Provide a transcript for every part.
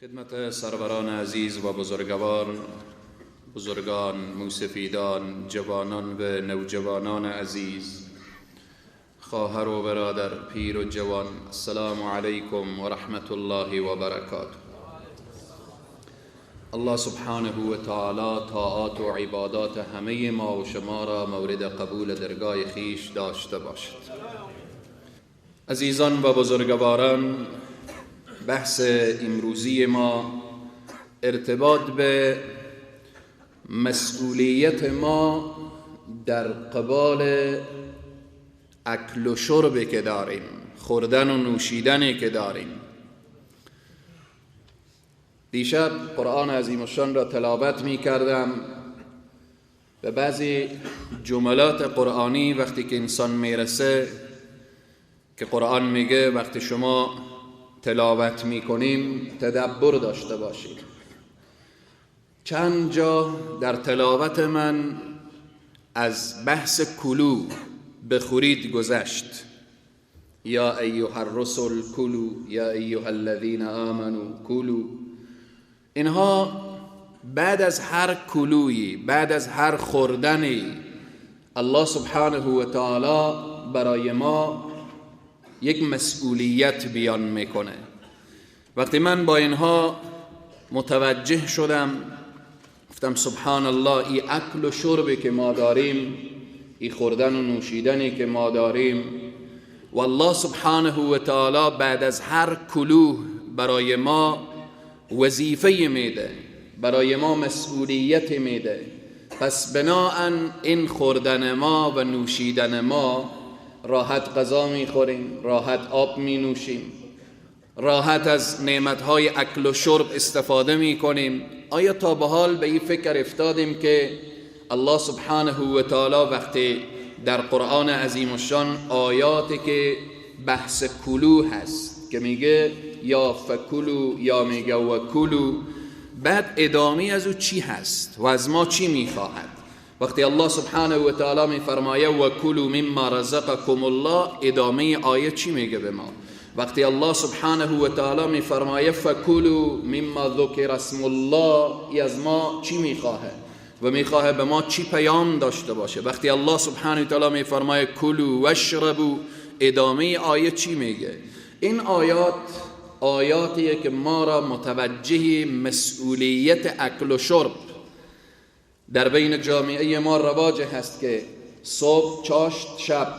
خدمت سروران عزیز و بزرگوار، بزرگان، موسفیدان، جوانان و نوجوانان عزیز، خواهر و برادر، پیر و جوان، السلام علیکم و رحمت الله و برکاته. الله سبحانه و تعالی طاعات و عبادات همه ما و شما را مورد قبول درگاه خیش داشته باشد. عزیزان و بزرگواران، بحث امروزی ما ارتباط به مسئولیت ما در قبال اکل و شرب که داریم، خوردن و نوشیدنی که داریم. دیشب قرآن عظیم الشان را تلاوت می کردم و بعضی جملات قرآنی وقتی که انسان میرسه که قرآن میگه وقتی شما تلاوت میکنیم تدبر داشته باشید. چند جا در تلاوت من از بحث کلو بخورید گذشت. یا ایها الرسل کلو، یا ایها الذین آمنوا کلو. اینها بعد از هر کلویی، بعد از هر خوردنی، الله سبحانه و تعالی برای ما یک مسئولیت بیان میکنه. وقتی من با اینها متوجه شدم، گفتم سبحان الله، ای اکل و شربی که ما داریم، ای خوردن و نوشیدنی که ما داریم، و الله سبحانه و تعالی بعد از هر کلوه برای ما وظیفه میده، برای ما مسئولیت میده. پس بناهن این خوردن ما و نوشیدن ما، راحت غذا میخوریم، راحت آب مینوشیم، راحت از نعمتهای اکل و شرب استفاده میکنیم. آیا تا به حال به این فکر افتادیم که الله سبحانه و تعالی وقتی در قرآن عظیم الشان آیاتی که بحث کلو هست که میگه یا فکلو یا میگه و کلو، بعد ادامه از او چی هست و از ما چی میخواهد؟ وقتی الله سبحانه و تعالی میفرمایه و کلو مما رزقکم الله، ادامه آیه چی میگه به ما؟ وقتی الله سبحانه و تعالی میفرمایه فکلو مما ذکر اسم الله، ای از ما چی میخواهه و میخواهه به ما چی پیام داشته باشه؟ وقتی الله سبحانه و تعالی میفرمایه کلو واشربو، ادامه آیه چی میگه؟ این آیات آیاتیه که ما را متوجه مسئولیت اکل و شرب در بین جامعه ما رواج هست که صبح، چاشت، شب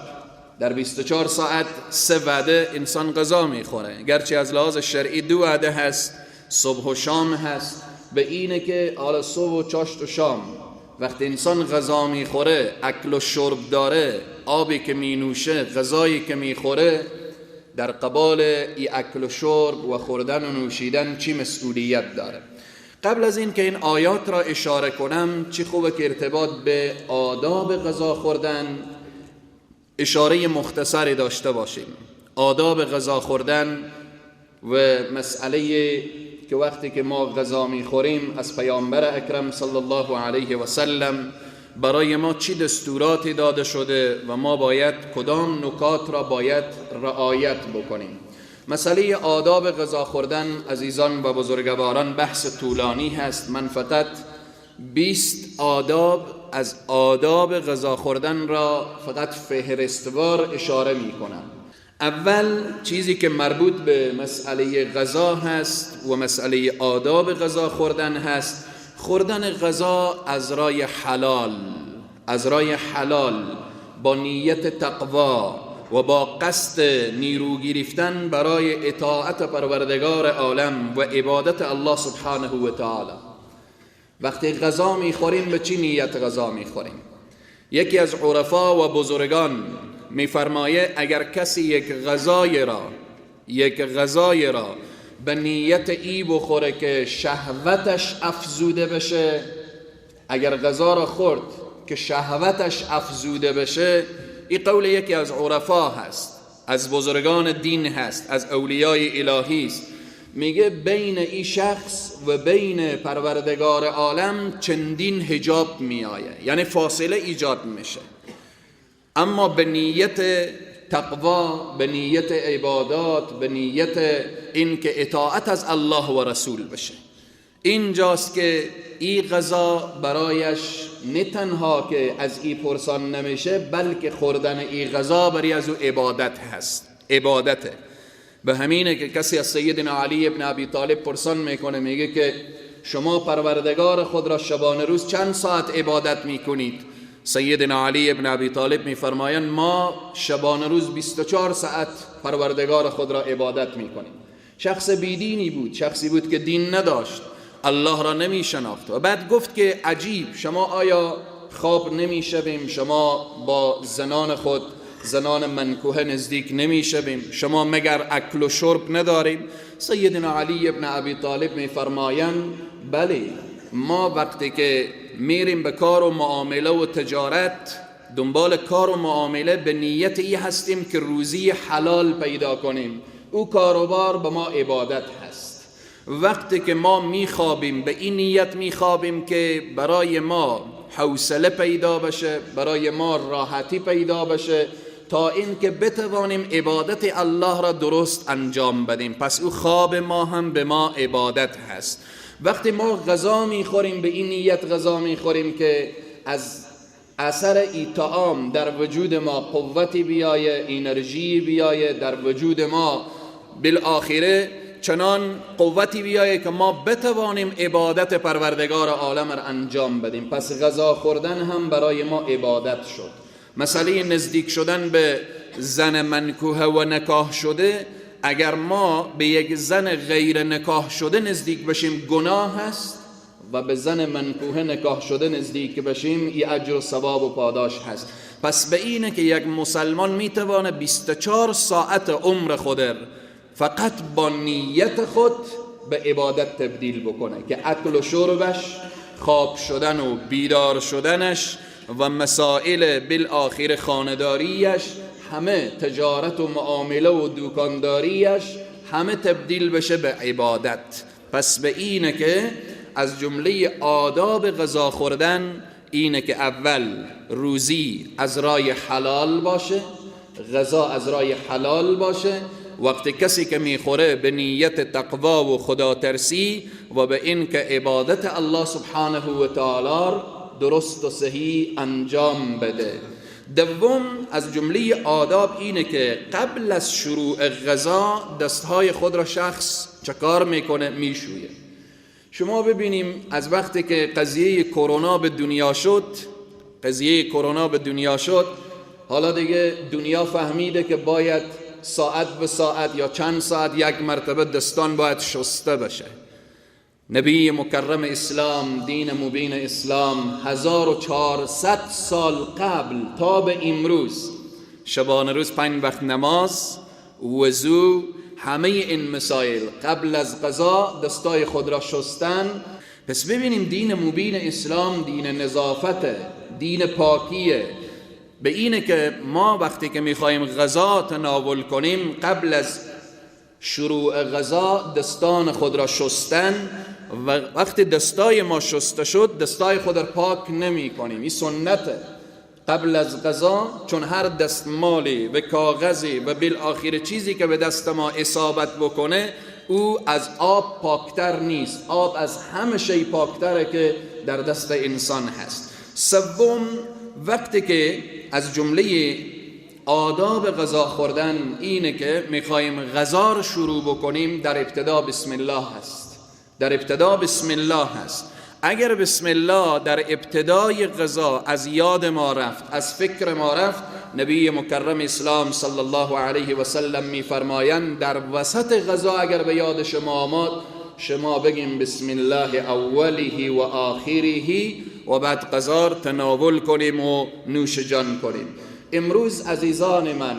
در 24 ساعت 3 وعده انسان غذا میخوره، گرچه از لحاظ شرعی 2 وعده هست، صبح و شام هست. به اینه که حالا صبح و چاشت و شام وقتی انسان غذا میخوره، اکل و شرب داره، آبی که مینوشه، غذایی که میخوره، در قبال ای اکل و شرب و خوردن و نوشیدن چی مسئولیت داره؟ قبل از این که این آیات را اشاره کنم، چی خوبه که ارتباط به آداب غذا خوردن اشاره مختصری داشته باشیم. آداب غذا خوردن و مسئله که وقتی که ما غذا میخوریم از پیامبر اکرم صلی الله علیه و سلم برای ما چی دستوراتی داده شده و ما باید کدام نکات را باید رعایت بکنیم. مسئله آداب غذا خوردن عزیزان و بزرگواران بحث طولانی هست. من فقط 20 آداب از آداب غذا خوردن را فقط فهرستوار اشاره می کنم. اول چیزی که مربوط به مسئله غذا هست و مسئله آداب غذا خوردن هست، خوردن غذا از رای حلال، از رای حلال با نیت تقوا و با قصد نیرو گرفتن برای اطاعت پروردگار عالم و عبادت الله سبحانه و تعالی. وقتی غذا میخوریم به چی نیت غذا میخوریم؟ یکی از عرفا و بزرگان میفرمایه اگر کسی یک غذای را به نیت ای بخوره که شهوتش افزوده بشه، اگر غذا را خورد که شهوتش افزوده بشه، این قول یکی از عرفا هست، از بزرگان دین هست، از اولیای الهی است، میگه بین این شخص و بین پروردگار عالم چندین حجاب میآید، یعنی فاصله ایجاد میشه. اما به نیت تقوا، به نیت عبادات، به نیت اینکه اطاعت از الله و رسول بشه. اینجاست که این غذا برایش نه تنها که از این پرسان نمیشه، بلکه خوردن این غذا برای از او عبادت هست، عبادته. به همینه که کسی از سیدنا علی ابن ابی طالب پرسان میکنه، میگه که شما پروردگار خود را شبانه روز چند ساعت عبادت میکنید؟ سیدنا علی ابن ابی طالب میفرمایند ما شبانه روز 24 ساعت پروردگار خود را عبادت میکنیم. شخص بیدینی بود، شخصی بود که دین نداشت، الله را نمی شناخت. و بعد گفت که عجیب، شما آیا خواب نمی شویم؟ شما با زنان خود، زنان منکوه نزدیک نمی شویم؟ شما مگر اکل و شرب نداریم؟ سیدنا علی ابن ابی طالب می فرمایند بله، ما وقتی که میریم به کار و معامله و تجارت، دنبال کار و معامله به نیت ای هستیم که روزی حلال پیدا کنیم، او کاروبار به ما عبادت هست. وقتی که ما میخوابیم به این نیت میخوابیم که برای ما حوصله پیدا بشه، برای ما راحتی پیدا بشه، تا اینکه بتوانیم عبادت الله را درست انجام بدیم. پس او خواب ما هم به ما عبادت هست. وقتی ما غذا میخوریم به این نیت غذا میخوریم که از اثر ای طعام در وجود ما قوتی بیایه، انرژی بیایه در وجود ما، بالآخره چنان قوتی بیایه که ما بتوانیم عبادت پروردگار عالم را انجام بدیم. پس غذا خوردن هم برای ما عبادت شد. مسئله نزدیک شدن به زن منکوه و نکاح شده، اگر ما به یک زن غیر نکاح شده نزدیک بشیم گناه هست، و به زن منکوه نکاح شده نزدیک بشیم ای اجر و ثواب و پاداش هست. پس به اینه که یک مسلمان میتوانه 24 ساعت عمر خود فقط با نیت خود به عبادت تبدیل بکنه که اکل و شربش، خواب شدن و بیدار شدنش و مسائل بالآخر خانداریش، همه تجارت و معامله و دوکانداریش، همه تبدیل بشه به عبادت. پس به اینه که از جمله آداب غذا خوردن اینه که اول روزی از رای حلال باشه، غذا از رای حلال باشه. وقتی کسی که میخوره به نیت تقوا و خدا ترسی و به این که عبادت الله سبحانه و تعالی درست و صحیح انجام بده. دوم از جمله آداب اینه که قبل از شروع غذا دستهای خود را شخص چکار میکنه؟ میشویه. شما ببینیم از وقتی که قضیه کرونا به دنیا شد، قضیه کرونا به دنیا شد، حالا دیگه دنیا فهمیده که باید ساعت به ساعت یا چند ساعت یک مرتبه دستان باید شسته بشه. نبی مکرم اسلام، دین مبین اسلام، 1400 سال قبل تا به امروز شبانه روز 5 وقت نماز، وضو، همه این مسائل قبل از غذا دستای خود را شستن. پس ببینیم دین مبین اسلام دین نظافت، دین پاکیه. به اینه که ما وقتی که میخوایم غذا تناول کنیم قبل از شروع غذا دستان خود را شستن، و وقتی دستای ما شسته شد دستای خود را پاک نمی کنیم. این سنته. قبل از غذا، چون هر دستمالی و کاغذی و بالآخر چیزی که به دست ما اصابت بکنه او از آب پاکتر نیست. آب از همه شی پاکتره که در دست انسان هست. سوم، وقتی که از جمله آداب غذا خوردن اینه که میخوایم غذا رو شروع بکنیم، در ابتدا بسم الله هست. در ابتدا بسم الله هست. اگر بسم الله در ابتدای غذا از یاد ما رفت، از فکر ما رفت، نبی مکرم اسلام صلی الله علیه و سلم میفرمایند در وسط غذا اگر به یاد شما آمد، شما بگیم بسم الله اوله و آخره و بعد غذا تناول کنیم و نوش جان کنیم. امروز عزیزان من،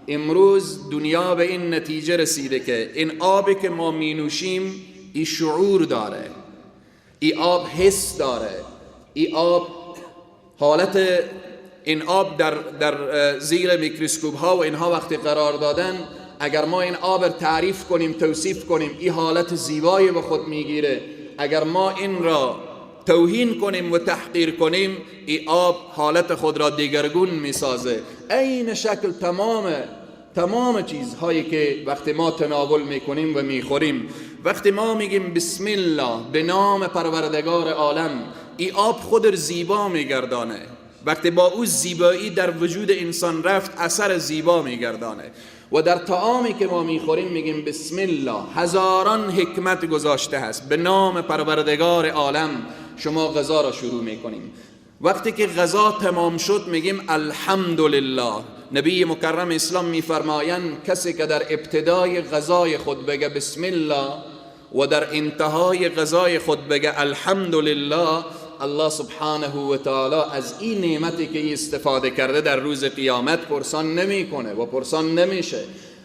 امروز دنیا به این نتیجه رسیده که این آبی که ما می نوشیم ای شعور داره، ای آب حس داره، ای آب حالت این آب در زیر میکروسکوپ ها و اینها وقتی قرار دادن، اگر ما این آب را تعریف کنیم، توصیف کنیم، این حالت زیبایی به خود میگیره. اگر ما این را توهین کنیم و تحقیر کنیم، این آب حالت خود را دیگرگون میسازه. عین شکل تمام چیزهایی که وقتی ما تناول میکنیم و میخوریم، وقتی ما میگیم بسم الله، به نام پروردگار عالم، ای آب خود زیبا میگردانه. وقتی با او زیبایی در وجود انسان رفت، اثر زیبا میگردانه. و در طعامی که ما میخوریم میگیم بسم الله، هزاران حکمت گذاشته هست. به نام پروردگار عالم شما غذا را شروع میکنیم. وقتی که غذا تمام شد میگیم الحمدلله. نبی مکرم اسلام میفرمایند کسی که در ابتدای غذای خود بگه بسم الله و در انتهای غذای خود بگه الحمدلله، الله سبحانه و تعالی از این نعمتی که استفاده کرده در روز قیامت پرسان نمیکنه و پرسان نمیشه.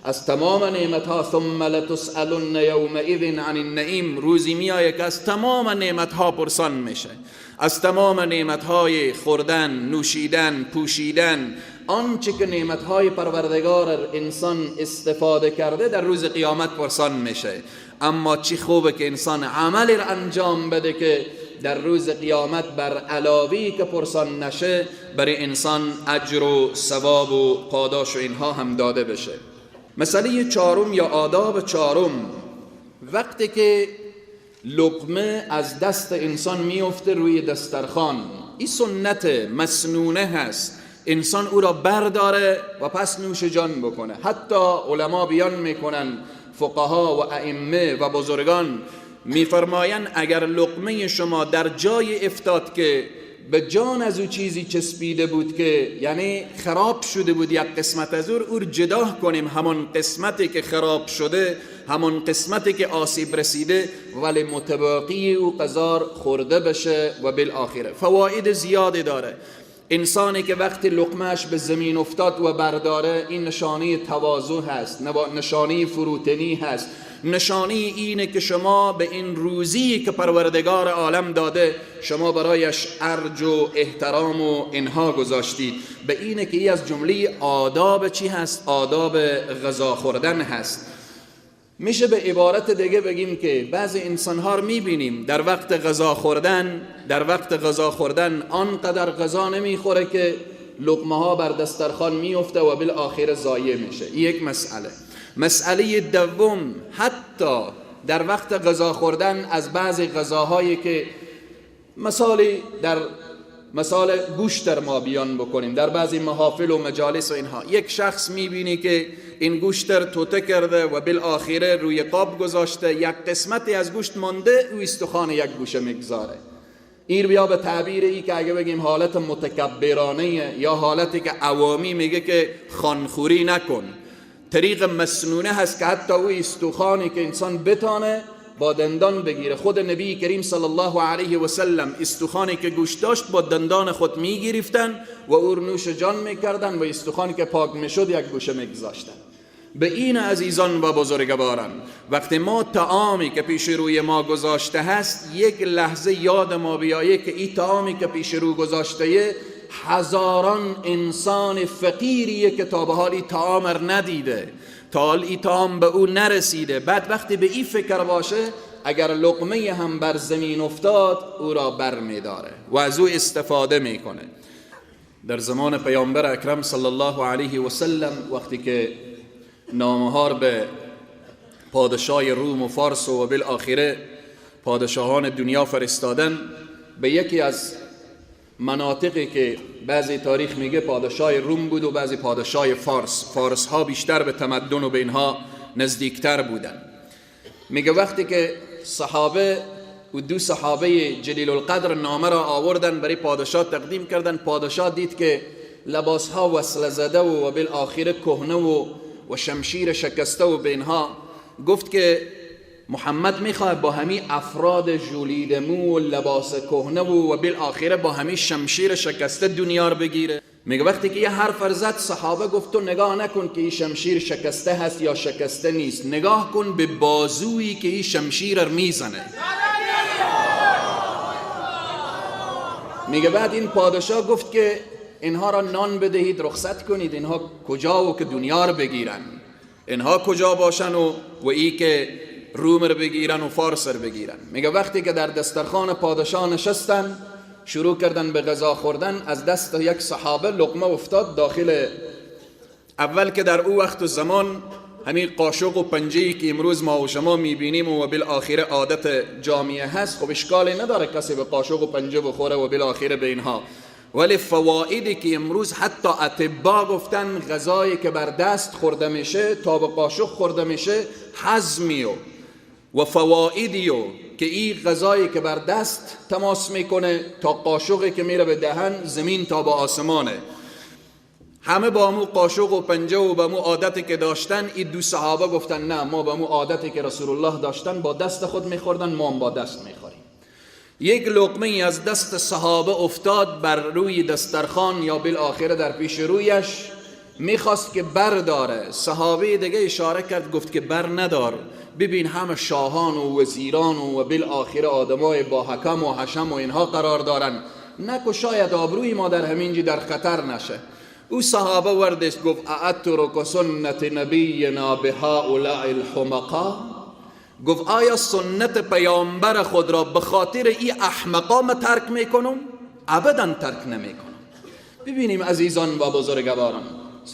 از تمام نعمتها، ثم لتسألن یومئذ عن النعیم، روزی میآید که از تمام نعمتها پرسان میشه. از تمام نعمتهای خوردن، نوشیدن، پوشیدن، آنچه که نعمتهای پروردگار انسان استفاده کرده در روز قیامت پرسان میشه. اما چی خوبه که انسان عملی را انجام بده که در روز قیامت بر علاوه‌ای که پرسان نشه، برای انسان اجر و ثواب و پاداش و اینها هم داده بشه. مسئله چهارم یا آداب چهارم، وقتی که لقمه از دست انسان میفته روی دسترخوان، این سنت مسنونه هست، انسان او را برداره و پس نوش جان بکنه. حتی علما بیان میکنن، فقها و ائمه و بزرگان میفرمایند اگر لقمه شما در جای افتاد که به جان از او چیزی چسبیده بود که یعنی خراب شده بود یک قسمت از او جدا کنیم، همان قسمتی که خراب شده، همان قسمتی که آسیب رسیده، ولی متباقی او قزار خورده بشه و بالآخره فواید زیادی داره. انسانی که وقتی لقمهش به زمین افتاد و برداره، این نشانه تواضع هست، نشانه فروتنی هست، نشانه اینه که شما به این روزی که پروردگار عالم داده شما برایش ارج و احترام و اینها گذاشتید. به اینه که این از جمله آداب چی هست؟ آداب غذا خوردن هست. میشه به عبارت دیگه بگیم که بعضی انسانها رو میبینیم در وقت غذا خوردن، در وقت غذا خوردن آنقدر غذا نمیخوره که لقمه ها بر دسترخوان میفته و بالآخره ضایع میشه. این یک مسئله. مسئله دوم، حتی در وقت غذا خوردن از بعضی غذاهایی که مثالی در مثال گوشت در ما بیان بکنیم، در بعضی محافل و مجالس و اینها، یک شخص میبینی که این گوشت رو توته کرده و بالآخره روی قاب گذاشته، یک قسمتی از گوشت مانده، او استخوان یک گوشه میگذاره. این بیا به تعبیر ای که اگه بگیم حالت متکبرانه یا حالتی که عوامی میگه که خانخوری نکن، طریق مسنونه هست که حتی او استخوانی که انسان بتانه با دندان بگیره. خود نبی کریم صلی الله علیه و سلم استخوانی که گوشت داشت با دندان خود میگرفتن و او رو نوش جان میکردن و استخوانی که پاک میشد یک گوشه میگذاشتن. به این عزیزان و بزرگواران، وقتی ما طعامی که پیش روی ما گذاشته هست، یک لحظه یاد ما بیایه که این طعامی که پیش رو گذاشته هزاران انسان فقیریه که تا به حال این طعام را ندیده، تا حال این طعام به او نرسیده. بعد وقتی به این فکر باشه، اگر لقمه هم بر زمین افتاد او را بر می داره و از او استفاده میکنه. در زمان پیامبر اکرم صلی الله علیه و سلم وقتی که نامه‌ها به پادشاه روم و فارس و بالآخره پادشاهان دنیا فرستادن، به یکی از مناطقی که بعضی تاریخ میگه پادشاه روم بود و بعضی پادشاه فارس، فارس ها بیشتر به تمدن و به اینها نزدیکتر بودن. میگه وقتی که صحابه و دو صحابه جلیل القدر نامه را آوردن برای پادشاه تقدیم کردن، پادشاه دید که لباس ها وصله زده و بالآخره کهنه و شمشیر شکسته و به اینها، گفت که محمد میخواد با همی افراد ژولیده مو و لباس کهنه و بالآخره با همی شمشیر شکسته دنیا رو بگیره. میگه وقتی که یه حرف زد، صحابه گفت تو نگاه نکن که این شمشیر شکسته هست یا شکسته نیست، نگاه کن به بازویی که این شمشیر رو میزنه. میگه بعد این پادشاه گفت که اینها را نان بدهید، رخصت کنید، اینها کجا و که دنیا رو بگیرن، اینها کجا باشن و ای که روم رو بگیرن و فارس رو بگیرن. میگه وقتی که در دسترخوان پادشاه نشستن، شروع کردن به غذا خوردن، از دست یک صحابه لقمه افتاد داخل اول که در او وقت و زمان همین قاشق و پنجه‌ای که امروز ما و شما میبینیم و بالآخره عادت جامعه هست، خب اشکالی نداره کسی به قاشق و پنجه بخوره و بالآخره به اینها، ولی فوایدی که امروز حتی اطبا گفتن غذایی که بر دست خورده میشه تا به قاشق خورده میشه هضمی و فوایدی که این غذایی که بر دست تماس میکنه تا قاشقی که میره به دهن زمین تا به آسمانه. همه با مو قاشق و پنجه و با مو عادتی که داشتن، این دو صحابه گفتن نه، ما با مو عادتی که رسول الله داشتن با دست خود میخوردن، ما هم با دست میخوریم. یک لقمه از دست صحابه افتاد بر روی دسترخوان یا بالآخره در پیش رویش، میخواست که برداره. صحابه دیگه اشاره کرد، گفت که بر ندار، ببین همه شاهان و وزیران و بالآخره آدمای با حکم و حشم و اینها قرار دارن، نکو شاید آبروی ما در همینجی در خطر نشه. او صحابه وردش گفت اترک سنت نبینا بهؤلاء الحمقا، گفت آیا سنت پیامبر خود را به خاطر این احمقا ما ترک میکنم؟ ابدا ترک نمیکنم. ببینیم عزیزان و بزرگواران،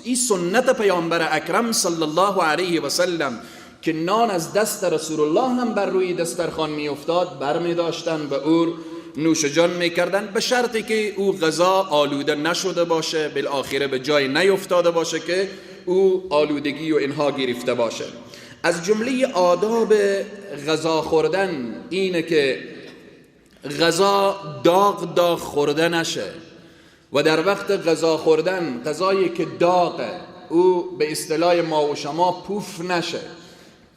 این سنت پیامبر اکرم صلی الله علیه و سلم که نان از دست رسول الله هم بر روی دسترخوان میافتاد برمی داشتن و او نوش جان میکردن، به شرطی که او غذا آلوده نشده باشه، بالآخره به جای نیفتاده باشه که او آلودگی و اینها گرفته باشه. از جمله آداب غذا خوردن اینه که غذا داغ داغ خورده نشه و در وقت غذا خوردن غذایی که داغه او به اصطلاح ما و شما پوف نشه.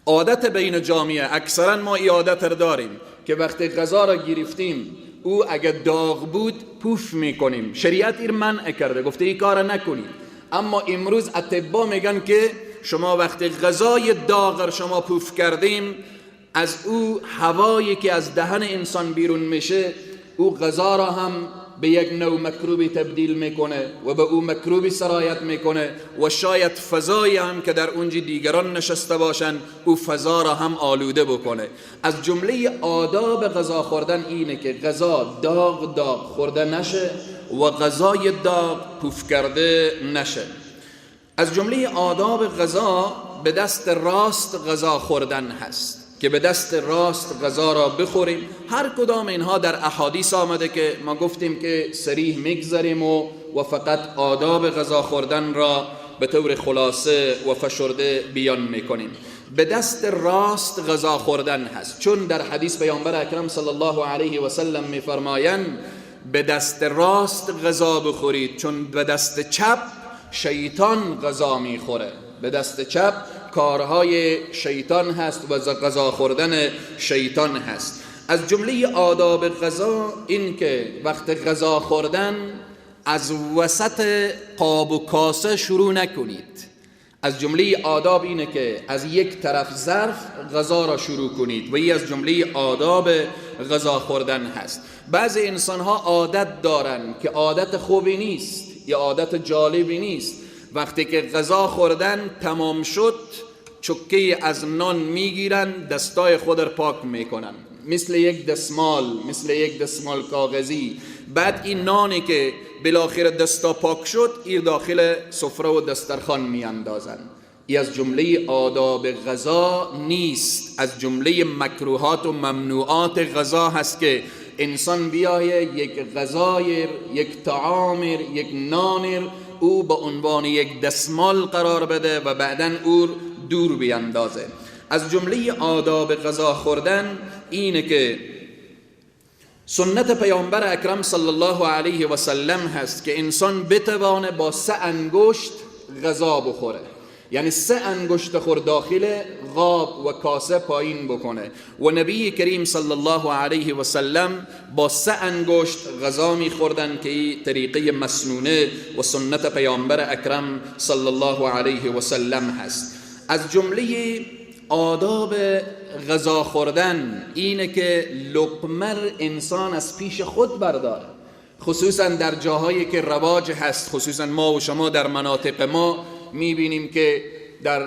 عادت بین جامعه اکثرا ما این عادت رو داریم که وقتی غذا را گرفتیم او اگه داغ بود پوف میکنیم. شریعت این منع کرده، گفته این کار نکنید. اما امروز اطبا میگن که شما وقتی غذای داغ را شما پوف کردیم، از او هوایی که از دهن انسان بیرون میشه او غذا را هم به یک نوع مکروبی تبدیل میکنه و به او مکروبی سرایت میکنه و شاید فضایی هم که در اونجی دیگران نشسته باشن او فضا را هم آلوده بکنه. از جمله آداب غذا خوردن اینه که غذا داغ داغ خورده نشه و غذای داغ پوف کرده نشه. از جمله آداب غذا به دست راست غذا خوردن هست که به دست راست غذا را بخوریم. هر کدام اینها در احادیث آمده که ما گفتیم که صریح میگذریم و فقط آداب غذا خوردن را به طور خلاصه و فشرده بیان میکنیم. به دست راست غذا خوردن هست، چون در حدیث پیامبر اکرم صلی الله علیه و سلم میفرمایند به دست راست غذا بخورید چون به دست چپ شیطان غذا میخوره. به دست چپ کارهای شیطان هست و غذا خوردن شیطان هست. از جمله آداب غذا این که وقت غذا خوردن از وسط قاب و کاسه شروع نکنید. از جمله آداب اینه که از یک طرف ظرف غذا را شروع کنید و این از جمله آداب غذا خوردن هست. بعضی انسانها عادت دارن که عادت خوبی نیست یا عادت جالبی نیست، وقتی که غذا خوردن تمام شد چکه از نان میگیرن دستای خود را پاک میکنن، مثل یک دستمال، مثل یک دستمال کاغذی. بعد این نانی که بالاخره دستا پاک شد این داخل سفره و دسترخوان میاندازن. این از جمله آداب غذا نیست، از جمله مکروهات و ممنوعات غذا هست که انسان بیایه یک غذای، یک طعام، یک نان او به عنوان یک دستمال قرار بده و بعداً او دور بیندازه. از جمله آداب غذا خوردن اینه که سنت پیامبر اکرم صلی الله علیه و سلم هست که انسان بتوانه با 3 انگشت غذا بخوره، یعنی 3 انگشت خور داخل قاب و کاسه پایین بکنه و نبی کریم صلی الله علیه و سلم با 3 انگشت غذا میخوردن که این طریقه مسنونه و سنت پیامبر اکرم صلی الله علیه و سلم هست. از جمله آداب غذا خوردن اینه که لقمه انسان از پیش خود برداره، خصوصا در جاهایی که رواج هست. خصوصا ما و شما در مناطق ما میبینیم که در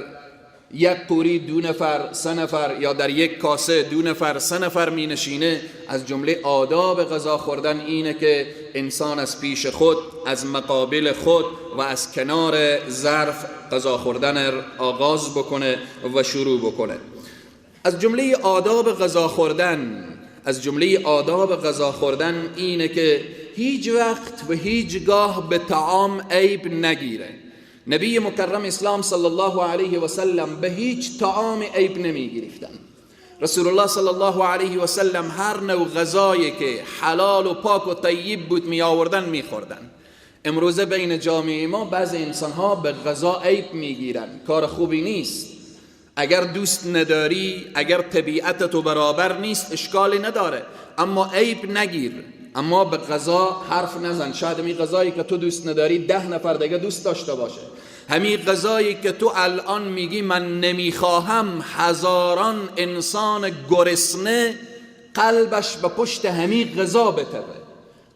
یک قوری 2 نفر 3 نفر یا در یک کاسه 2 نفر 3 نفر می نشینه، از جمله آداب غذا خوردن اینه که انسان از پیش خود، از مقابل خود و از کنار ظرف غذا خوردن آغاز بکنه و شروع بکنه. از جمله آداب غذا خوردن، از جمله آداب غذا خوردن اینه که هیچ وقت و هیچگاه به طعام عیب نگیره. نبی مکرم اسلام صلی الله علیه و سلم به هیچ طعام عیب نمی گرفتن. رسول الله صلی الله علیه و سلم هر نوع غذایی که حلال و پاک و طیب بود می آوردن می خوردن. امروزه بین جامعه ما بعض انسان ها به غذا عیب می گیرن، کار خوبی نیست. اگر دوست نداری، اگر طبیعت تو برابر نیست، اشکالی نداره، اما عیب نگیر، اما به غذا حرف نزن. شاید همین غذایی که تو دوست نداری 10 نفر دیگه دوست داشته باشه. همین غذایی که تو الان میگی من نمیخواهم، هزاران انسان گرسنه قلبش به پشت همین غذا بتوه.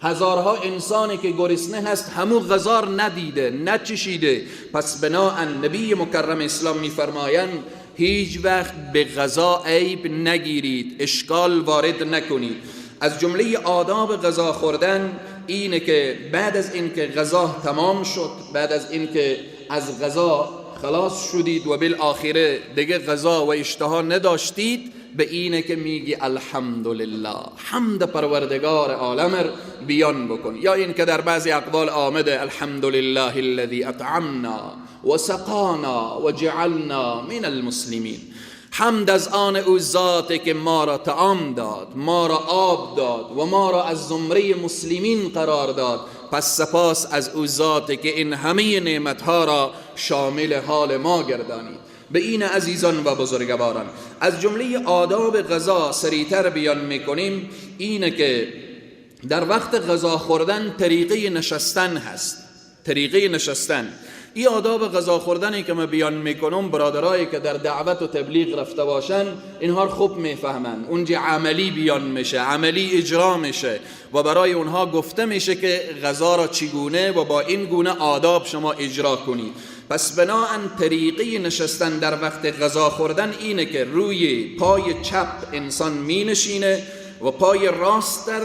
هزارها انسانی که گرسنه هست همون غذا ندیده، نچشیده. پس بناءً نبی مکرم اسلام میفرمایند هیچ وقت به غذا عیب نگیرید، اشکال وارد نکنید. از جمله آداب غذا خوردن اینه که بعد از اینکه غذا تمام شد، بعد از اینکه از غذا خلاص شدید و بالآخره دیگه غذا و اشتها نداشتید، به اینه که میگی الحمدلله، حمد پروردگار عالم بیان بکن. یا این که در بعضی اقوال آمده الحمدلله الذی اطعمنا و سقانا و جعلنا من المسلمین. حمد از آن او ذاته که ما را طعام داد، ما را آب داد و ما را از زمره مسلمین قرار داد. پس سپاس از او ذاته که این همه نعمتها را شامل حال ما گردانید. به این عزیزان و بزرگواران، از جمله آداب غذا سریعتر بیان میکنیم اینه که در وقت غذا خوردن طریقه نشستن هست. طریقه نشستن، این آداب غذا خوردنی که من بیان میکنم، برادرایی که در دعوت و تبلیغ رفته باشن اینها خوب میفهمن. اونجا عملی بیان میشه، عملی اجرا میشه و برای اونها گفته میشه که غذا را چگونه و با این گونه آداب شما اجرا کنید. پس بناءً طریقه نشستن در وقت غذا خوردن اینه که روی پای چپ انسان می نشینه و پای راست در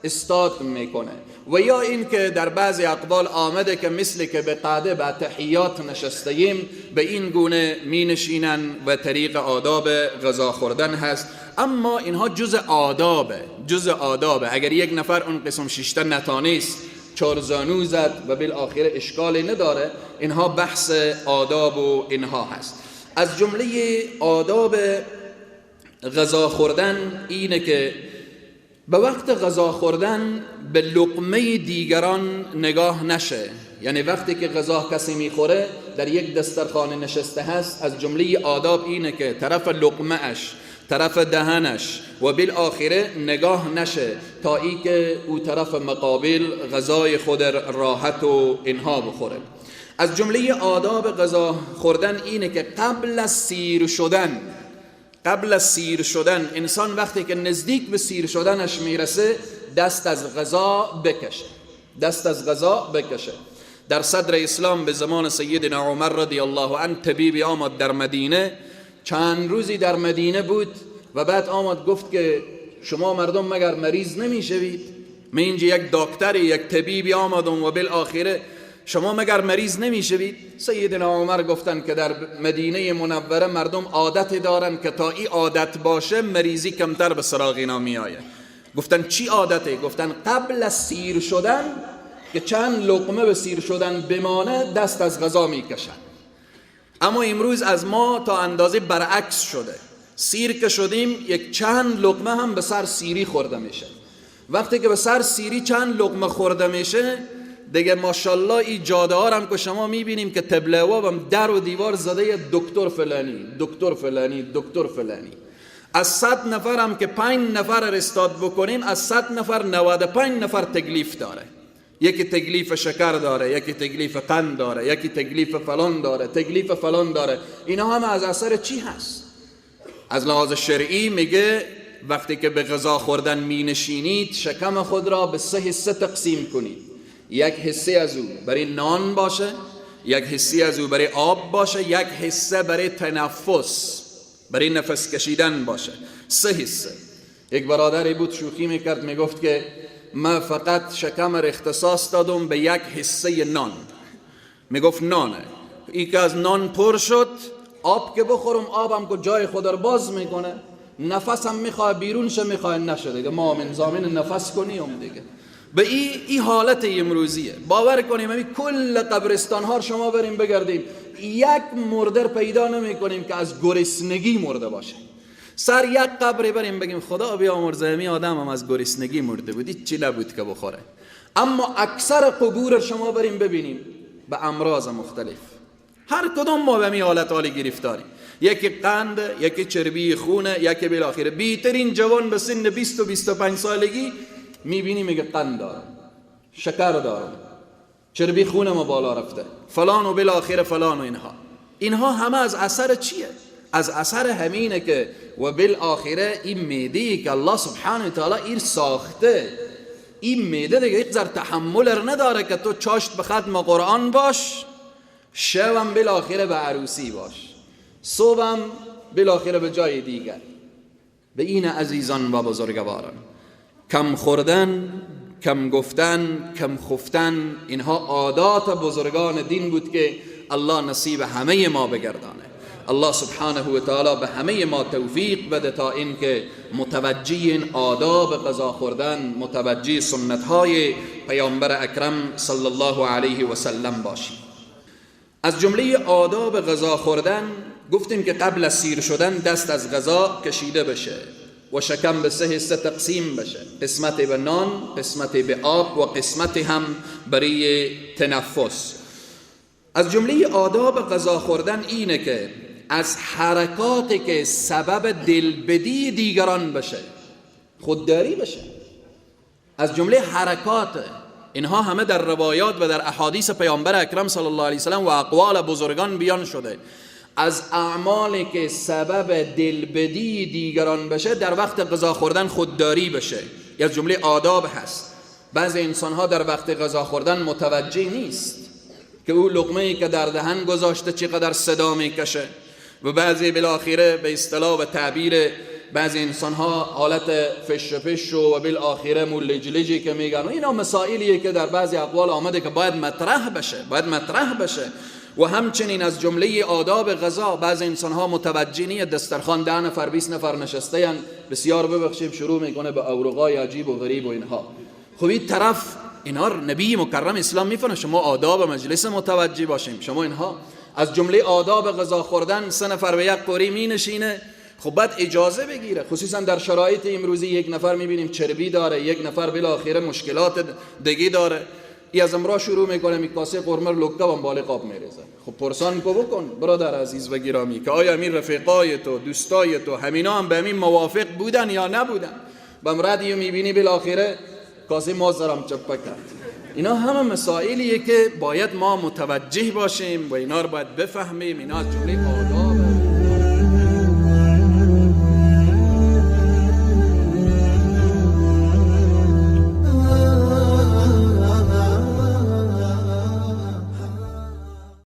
استاد میکنه، و یا این که در بعضی اقوال آمده که مثل که به قعده به تحیات نشستیم به این گونه می نشینن و طریق آداب غذا خوردن هست. اما اینها جز آدابه، جز آدابه. اگر یک نفر اون قسم شیشته نتانیست، 4 زانو زد و بالآخره اشکالی نداره. اینها بحث آداب و اینها هست. از جمله آداب غذا خوردن اینه که به وقت غذا خوردن به لقمه دیگران نگاه نشه. یعنی وقتی که غذا کسی میخوره در یک دسترخوان نشسته هست، از جمله آداب اینه که طرف لقمه اش، طرف دهنش و بالآخره نگاه نشه تا ای که او طرف مقابل غذای خود راحت و اینها بخوره. از جمله آداب غذا خوردن اینه که قبل از سیر شدن، قبل از سیر شدن انسان وقتی که نزدیک به سیر شدنش میرسه دست از غذا بکشه، دست از غذا بکشه. در صدر اسلام به زمان سیدنا عمر رضی الله عنه طبیبی آمد در مدینه، چند روزی در مدینه بود و بعد آمد گفت که شما مردم مگر مریض نمیشوید؟ من اینجا یک دکتری، یک طبیبی آمدم و بالآخره شما مگر مریض نمیشوید؟ سیدنا عمر گفتن که در مدینه منوره مردم عادت دارن که تا این عادت باشه مریضی کمتر به سراغ اینا میآید. گفتن چی عادته؟ گفتن قبل از سیر شدن که چند لقمه به سیر شدن بمانه دست از غذا میکشن. اما امروز از ما تا اندازه برعکس شده، سیر که شدیم یک چند لقمه هم به سر سیری خورده میشه. وقتی که به سر سیری چند لقمه خورده میشه دیگه ماشاءالله این جاده ها هم که شما میبینیم که تبله‌ها هم در و دیوار زده دکتر فلانی، دکتر فلانی، دکتر فلانی. از 100 نفر هم که 5 نفر رستاد بکنیم، از 100 نفر 95 نفر تکلیف داره. یکی تکلیف شکر داره، یکی تکلیف قند داره، یکی تکلیف فلان داره، تکلیف فلان داره. اینا هم از اثر چی هست؟ از لحاظ شرعی میگه وقتی که به غذا خوردن می نشینید شکم خود را به 3 حصه تقسیم کنید. یک حصه از او برای نان باشه، یک حصه از او برای آب باشه، یک حصه برای تنفس، برای نفس کشیدن باشه. 3 حصه. یک برادری بود شوخی میکرد، میگفت که من فقط شکم را اختصاص دادم به یک حصه نان. میگفت نانه، ای که از نان پر شد آب که بخورم، آبم که جای خود رو باز میکنه، نفسم میخواه بیرون شه، میخواه نشه دیگه، ما من ضامن نفس کنیم دیگه. به ای حالت امروزیه. باور کنیم همین کل قبرستان ها شما بریم بگردیم، یک مرده پیدا نمی کنیم که از گرسنگی مرده باشه. سر یک قبر بریم بگیم خدا بیامرزه همی آدم هم از گرسنگی مرده بود، هیچی نبود که بخوره. اما اکثر قبور شما بریم ببینیم به امراض مختلف، هر کدوم ما به همی حالت حالی گرفتاریم. یکی قند، یکی چربی خونه، یکی بالاخره بیترین جوان به سن 20 و 25 سالگی میبینی میگه قند دارم، شکر دارم، چربی خونه ما بالا رفته، فلان و بالاخره فلان و اینها. اینها همه از اثر چیه؟ از اثر همینه که و بالاخره این معده که الله سبحانه و تعالی این ساخته، این معده دیگه یک ذره تحمل رو نداره که تو چاشت به ختم قرآن باش، شبم بالاخره به عروسی باش، صبحم بالاخره به جای دیگر. به این عزیزان و بزرگواران، کم خوردن، کم گفتن، کم خفتن، اینها عادات بزرگان دین بود که الله نصیب همه ما بگردانه. الله سبحانه و تعالی به همه ما توفیق بده تا اینکه متوجه این آداب غذا خوردن، متوجه سنت های پیامبر اکرم صلی الله علیه و سلم باشیم. از جمله آداب غذا خوردن گفتیم که قبل از سیر شدن دست از غذا کشیده بشه و شکم به 3 حصه تقسیم بشه، قسمت به نان، قسمت به آب و قسمت هم برای تنفس. از جمله آداب غذا خوردن اینه که از حرکاتی که سبب دلبدی دیگران بشه خودداری بشه. از جمله حرکات اینها همه در روایات و در احادیث پیامبر اکرم صلی الله علیه وسلم و اقوال بزرگان بیان شده. از اعمالی که سبب دلبدی دیگران بشه در وقت غذا خوردن خودداری بشه، از جمله آداب هست. بعضی انسانها در وقت غذا خوردن متوجه نیست که او لقمه‌ای که در دهن گذاشته چقدر صدا میکشه و بعضی بالاخره به اصطلاح و تعبیر بعضی انسانها حالت فش فش و بالاخره مولجلجی که میگن، اینا مسائلیه که در بعضی اقوال آمده که باید مطرح بشه، باید مطرح بشه. و همچنین از جمله آداب غذا بعضی انسانها متوجه نیست، دسترخوان 10 نفر 20 نفر نشسته ان، بسیار ببخشیم شروع میکنه به اورقای عجیب و غریب و اینها. خب این طرف اینها نبی مکرم اسلام میفرماید شما آداب مجلس متوجه باشیم. شما اینها از جمله آداب غذا خوردن 3 نفر به یک قوری می نشینه، خب بعد اجازه بگیره، خصوصا در شرایط امروزی یک نفر میبینیم چربی داره، یک نفر بالاخره مشکلات دیگه داره، ای از امرا شروع میکنه می کاسه قرمه لکه و بالا قاب میریزه. خب پرسان کو بکن برادر عزیز و گرامی که آیا امیر رفیقای تو، دوستای تو، همینا هم به همین موافق بودن یا نبودن؟ بمردی میبینی بالاخره کاسه مازرم چپه کرد. اینا همه مسائلیه که باید ما متوجه باشیم و اینا رو باید بفهمیم. اینا از جمله آداب